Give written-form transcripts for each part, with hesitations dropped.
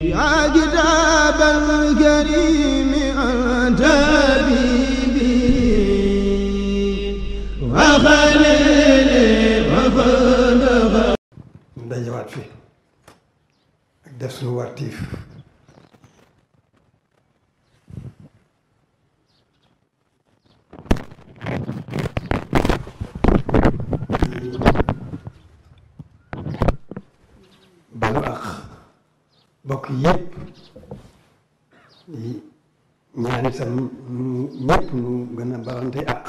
يا كتاب الكريم أنت حبيبي وخليلي وفضل dajawaat fi ak def suñu wartiif balu ak bokk yépp ñaan itam ñépp nu gën a balante ak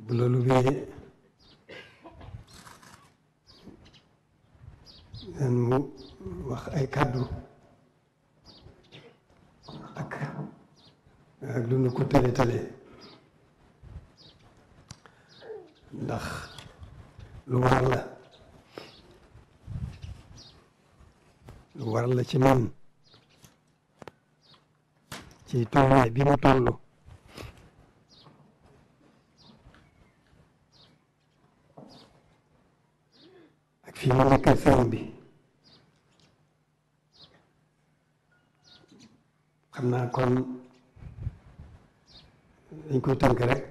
bu loolu wéyee dan mu wax ay kàddu ak lu nu ko tële ndax lu war la ci man ci tolluwaay bi mu tollu ak fii mu nekk sëriñ bi xam naa kon dañ koy tënk rek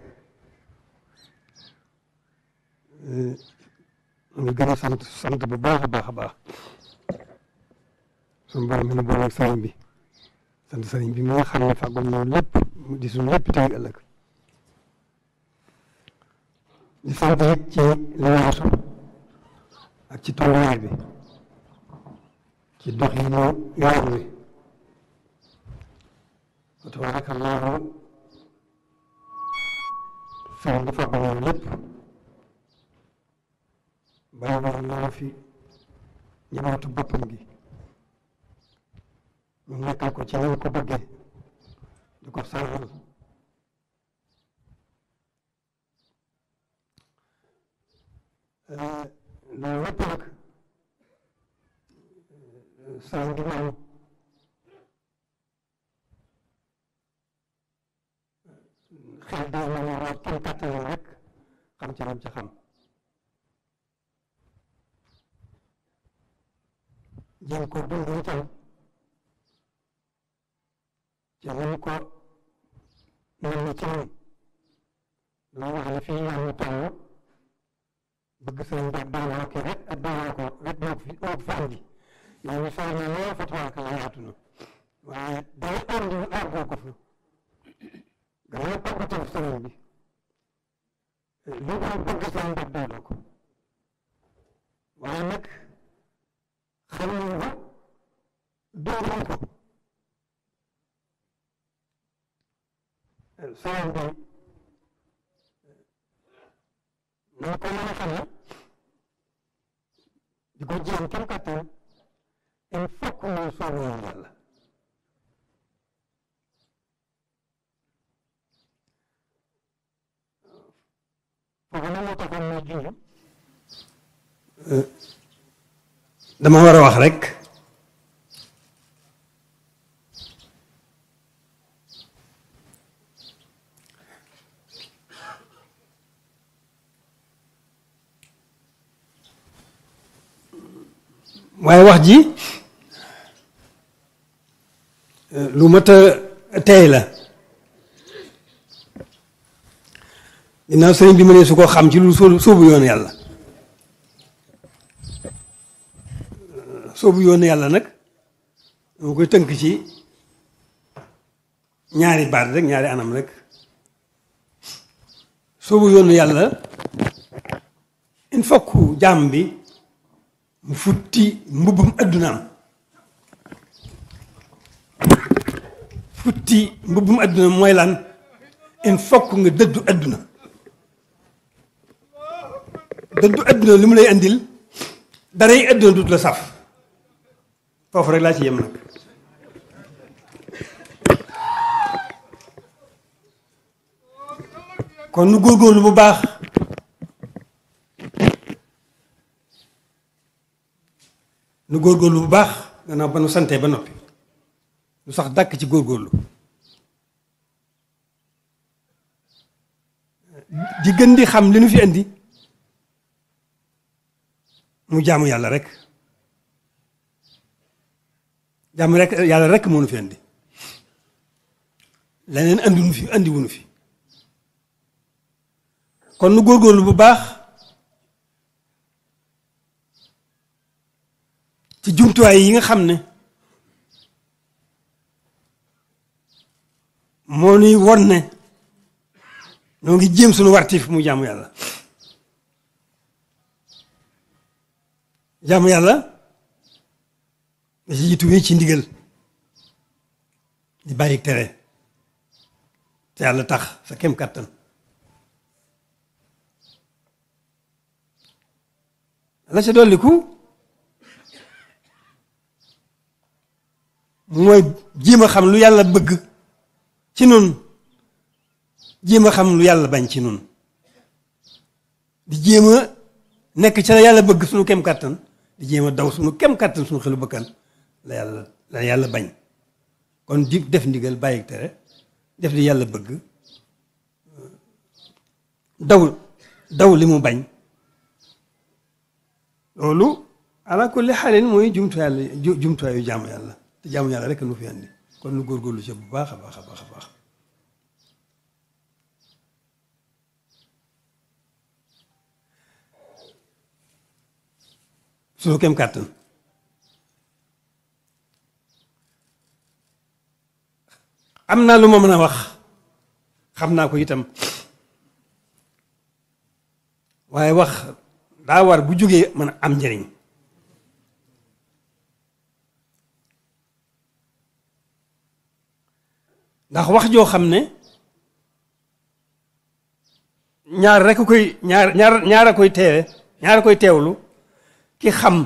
ñu gën a sant bu baax a baax suñu borom mi nu boole sëriñ bi sant sëriñ bi mi nga xam ne fàggul noonu lépp di suñu lépp tey ëllëg di sant it ci li weesu ak ci tolluwaay bi ci dox yi ñu yoon wi wa tabarakallahu sëriñ bi fàggul noonu lépp bàyyi woon na fi njabootu boppam gi ñu nekkal ko ci ni ko bëggee di ko sàrral loolu lépp nag sëriñ bi moom xel day mën a war kenn kàttanam rek xam ci lam ci xam jéem ko dund itam ci nam ko mel ni ci moom dama wax ne fii yàlla toll bëgg sëriñ bi ak dooloo ki rek ak dooloo ko rek moo fi andi yow mi soo ne loo fa tawaaka la yaatu na waaye day andi ñu argoo ko fi gannaaw pàggatal sëriñ bi lu ko bëgg sëriñ bi ak dooloo ko waaye nag xam nañ ko doonuñ ko sëriñ bi nañ ko mën a xamee di ko jéem kenn kattan il faut que ñu soobu yoon yàlla foofu na moo taxoon may junj dama war a wax rek waaye wax ji lu mat a tey la ginnaaw sëriñ bi ma ne su ko xam ci lu sóobu yoon yàlla soobu yoonu yàlla nag dama koy tënk ci ñaari baat rek ñaari anam rek soobu yoonu yàlla il faut que jaam bi mu futti mbubbum addunaam futti mbubbum addunaam mooy lan il faut que nga dëddu adduna li mu lay andil daray adduna dut la saf foofu rek laa ci yem nag kon nu góorgóorlu bu baax gannaaw ba nu santee ba noppi nu sax dàkk ci góorgóorlu di gën di xam li nu fi indi mu jaamu yàlla rek jaamu rek yàlla rek moo nu fi indi leneen andi wunu fi kon nu góorgóorlu bu baax ci jumtuwaay yi nga xam ne moo nuy won ne ñoo ngi jéem suñu wartif mu jaamu yàlla jaamu yàlla da ci jiitu wéy ci ndigal di bàyyi tere te yàlla tax sa kem kàttan la ca dolliku mooy jéem a xam lu yàlla bëgg ci nun jéem a xam lu yàlla bañ ci nun di jéem a nekk ca la yàlla bëgg suñu kem kàttan di jéem a daw suñu kem kàttan suñu xelu bëkkan la yàlla bañ kon di def ndigal bàyyi tere def li yàlla bëgg daw li mu bañ loolu ala kulli xaalin mooy jumtuwaayu jaamu yàlla te jaamu yàlla rek nu fi andi kon nu góorgóorlu ci bu baax a baax a baax a baax suñu kem kàttan am naa lu ma mën a wax xam naa ko itam waaye wax daa war bu jógee mën a am njëriñ ndax wax joo xam ne ñaar a koy teewe ñaar a koy teewlu ki xam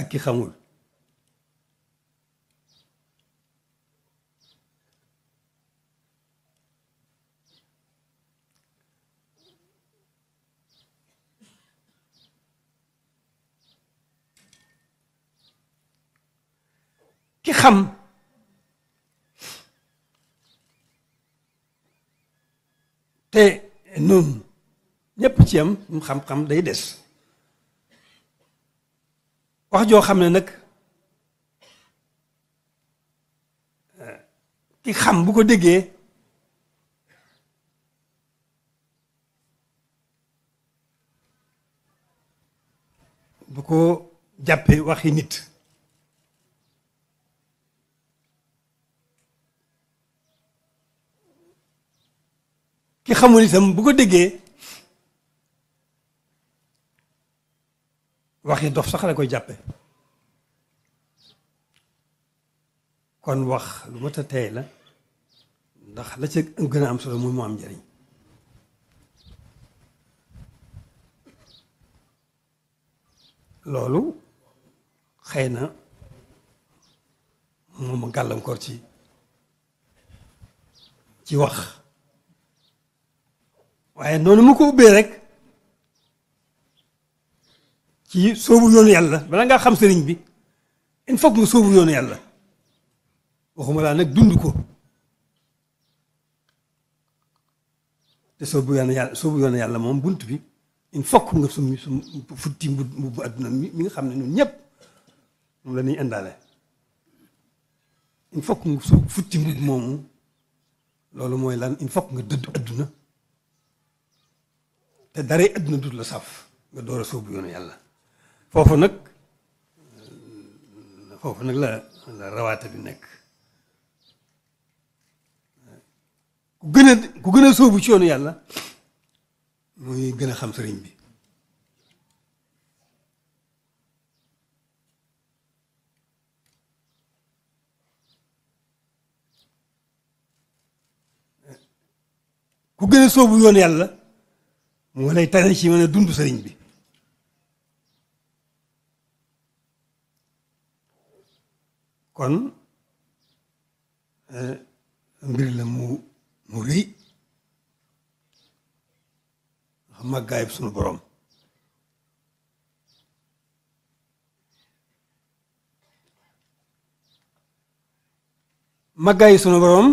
ak ki xamul ki xam te noonu ñépp ci am xam-xam day des wax joo xam ne nag ki xam bu ko déggee bu ko jàppee waxi nit ki xamul itam bu ko déggee waxi dof sax la koy jàppe kon wax lu mat a teey la ndax la ca gën a am solo muy mu am njëriñ loolu xëy na moom a gàllankoor ci wax waaye noonu mu ko ubbee rek ci soobu yoonu yàlla bala ngaa xam sëriñ bi il faut que nga soobu yoonu yàlla waxuma laa nag dund ko te soobu yoonu yàlla moom bunt bi il faut que nga futti mbubbu adduna mi nga xam ne ñun ñëpp moom la ñuy indaale il faut que nga futti mbubb moomu loolu mooy lan il faut que nga dëdd adduna te dara adduna dut la saf nga door a soobu yoonu yàlla foofu nag la rawaate bi nekk ku gën a soobu ci yoonu yàlla muy gën a xam sëriñ bi ku gën a soobu yoonu yàlla moo lay tane ci mën a dund sëriñ bi kon mbir la mu rëy màggaayub sunu borom màggaayu sunu borom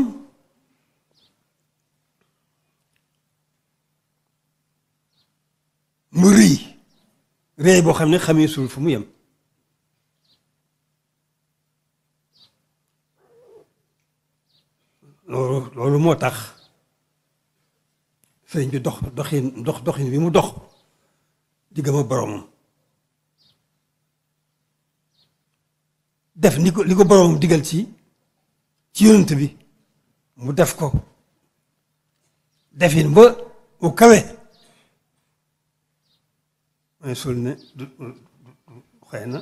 mu rëy boo xam ne xamee sul fu mu yem loolu moo tax sëriñ bi doxin bi mu dox diggam ak boroomam def li ko boroomam digal ci yonent bi mu def ko defin ba u kawe may sul ne xëy na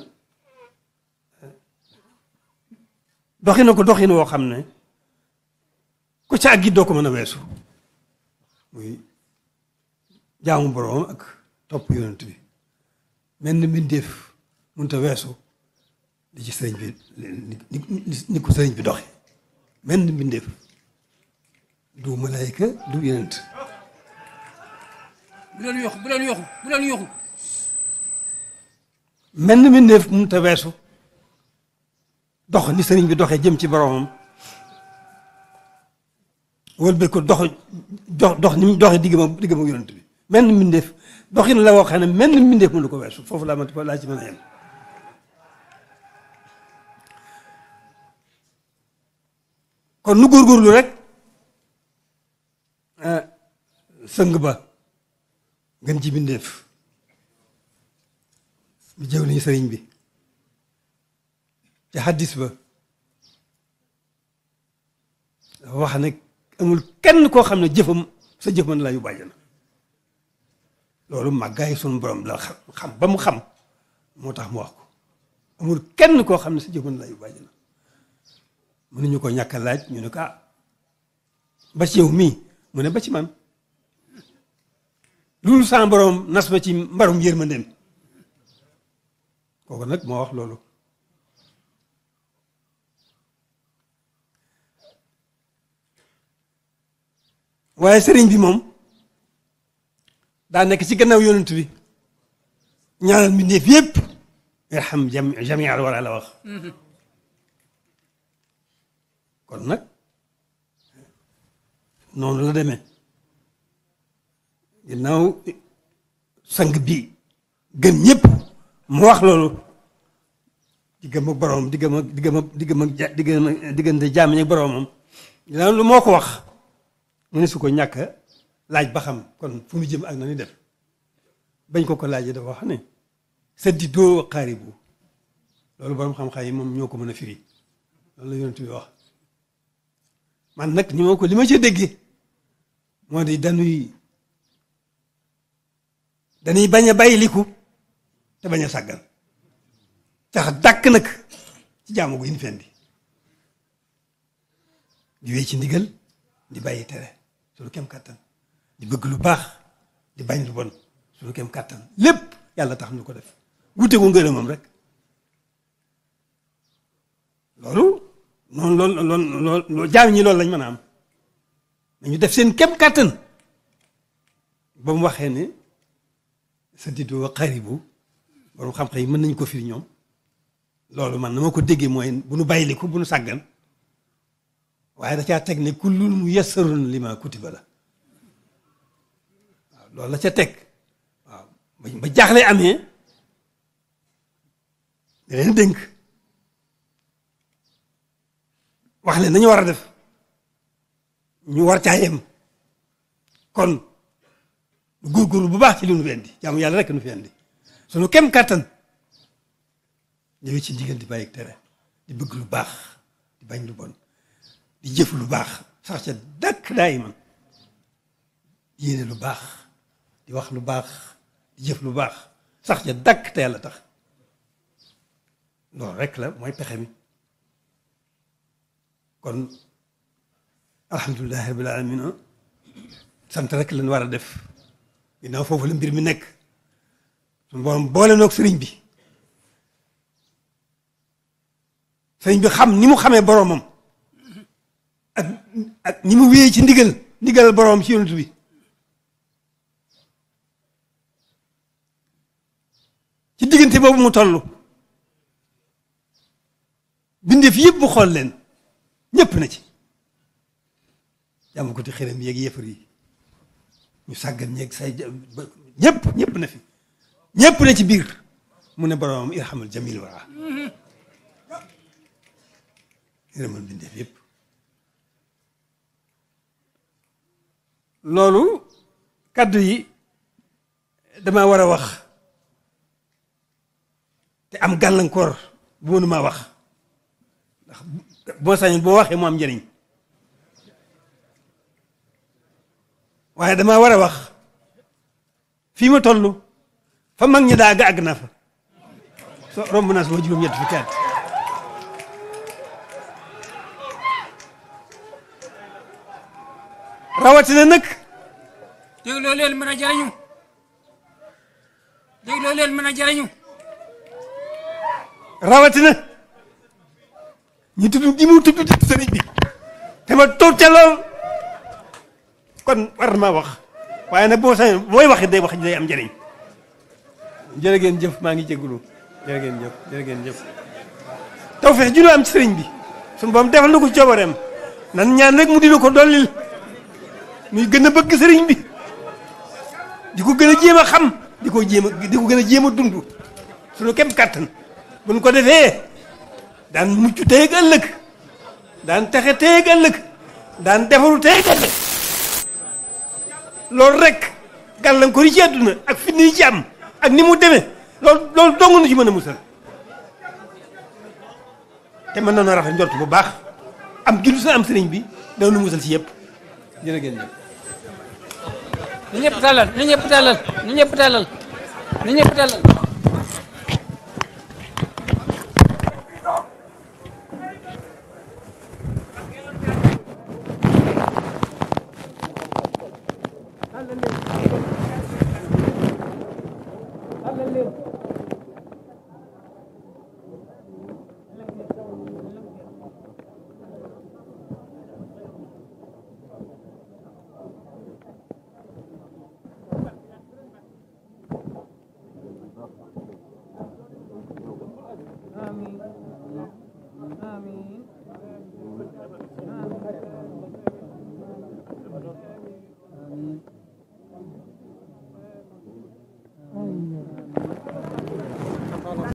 doxin woo xam ne ku ca àggi doo ko mën a weesu muy jaamu boroom ak topp yonent bi mel ni mbindeef mënut a weesu li ci sëriñ bi ni ko sëriñ bi doxe mel ni mbindeef du malaayka du yonent bu leen yoxu mel ni mbindeef mënut a weesu dox ni sëriñ bi doxee jëm ci boroomam wëlbati ko dox ni mu doxee diggam ak yonent bi mel ni mbindeef doxin la woo xam ne mel ni mbindeef mënu ko weesu foofu laa ci mën a yem kon nu góorgóorlu rek sëng ba gën ci mbindeef bi jëw liñu sëriñ bi ci xaddis ba dafa wax ne amul kenn koo xam ne sa jëf mën laa yóbbu àjjana loolu màggaay sunu borom la xam ba mu xam moo tax mu wax ko amul kenn koo xam ne sa jëf mën laa yóbbu àjjana mënuñu ko ñàkk a laaj ñu ne ko ba ci yow mii mu ne ba ci man loolu sama borom nas ma ci mbarum yërmandeem kooku nag moo wax loolu waaye sëriñ bi moom daa nekk ci gannaaw yonent bi ñaanal mbindeef yépp irham jamial wala la wax kon nag noonu la demee ginnaaw sang bi gën ñëpp mu wax loolu diggam ak boroomam diggante jaam ñi ak boroomam ginnaaw lu moo ko wax mu ne su ko ñàkk laaj ba xam kon fu mu jëm ak na ni def bañ ko laajee dafa wax ne saddiidoo qaaribu loolu boroom xam-xam yi moom ñoo ko mën a firi loolu la yonent bi wax man nag li ma ci déggee moo di dañuy bañ a bàyyiliku te bañ a sàggal tax dàkk nag ci jaamu gu ñu fendi di wéy ci ndigal di bàyyi tere suñu kem kàttan di bëgg lu baax di bañ lu bon suñu kem kàttan lépp yàlla tax ñu ko def wute gu ngërëmam rek loolu loolu jaam ñi loolu lañ mën a am nañu def seen kem kàttan ba mu waxee ne saddiidoo wa qaaribu borom xam-xam yi mën nañu ko firi ñoom loolu man na ma ko déggee mooy bu nu bàyyiliku bu nu sàggan waaye da caa teg ne kullun muyassarun lima kutiba la waaw loolu la ca teg waaw ba jaaxle amee da leen dénk wax leen nañu war a def ñu war caa yem kon góorgóorlu bu baax ci li nu fi indi jaamu yàlla rek nu fi indi sunu kem kàttan ñëwee ci ndigal di bàyyi tere di bëgg lu baax di bañ lu bon di jëf lu baax sax ca dàkk daayiman di yéene lu baax di wax lu baax di jëf lu baax sax ca dàkk te yàlla tax loolu rek la mooy pexe mi kon alhamdulilahi rabbil alamin sant rek lañ war a def ginnaaw foofu la mbir mi nekk suñu borom boole noog sëriñ bi xam ni mu xamee boroomam ak ni mu wéyee ci ndigal boroom ci yonent bi ci diggante boobu mu toll bindeef yëpp mu xool leen ñëpp na ci jàmm ko ti xërëm yeeg yëfar yi ñu sàggan ñeeg say ñëpp na fi ñépp ne ci biir mu ne boromam irhamul jamil wara yërëmal bindeef yépp loolu kaddu yi dama war a wax te am gàllankoor bu mënuma wax ndax boo sañoon boo waxee mu am njëriñ waaye dama war a wax fii ma toll fa mag ñi daa àgg naa fa so romb naa sama juróom-ñett fukki at rawatina nag dégloo leen mën a jariñu dégloo leen mën a jariñu rawatina ñu tudd gi mu tudd sëriñ bi te ma toog ca lool kon war na maa wax waaye nag boo sañoon booy wax day wax day am njëriñ jërë ngeen jëf maa ngi jégalu jërë ngeen jëf jërë ngeen jëf tawfeex ju ñu am ci sëriñ bi suñu boom defal na ko coobareem nan ñaan rek mu dina ko dollil muy gën a bëgg sëriñ bi di ko gën a jéem a xam di ko gën a jéem a dund suñu kem kàttan buñ ko defee daan mucc tey ak ëllëg daan texe tey ak ëllëg daan defaru tey ak ëllëg loolu rek gàllankoor yi ci àdduna ak fi ni ci am ak ni mu demee loolu dong nu ci mën a musal te mën na rafet njort bu baax am jullit sa am sëriñ bi dana nu musal ci yëpp jërë ngeen jëf. ni ñëpp tàllal ni ñëpp tàllal ni ñëpp tàllal ni ñëpp tàllal tàllal leen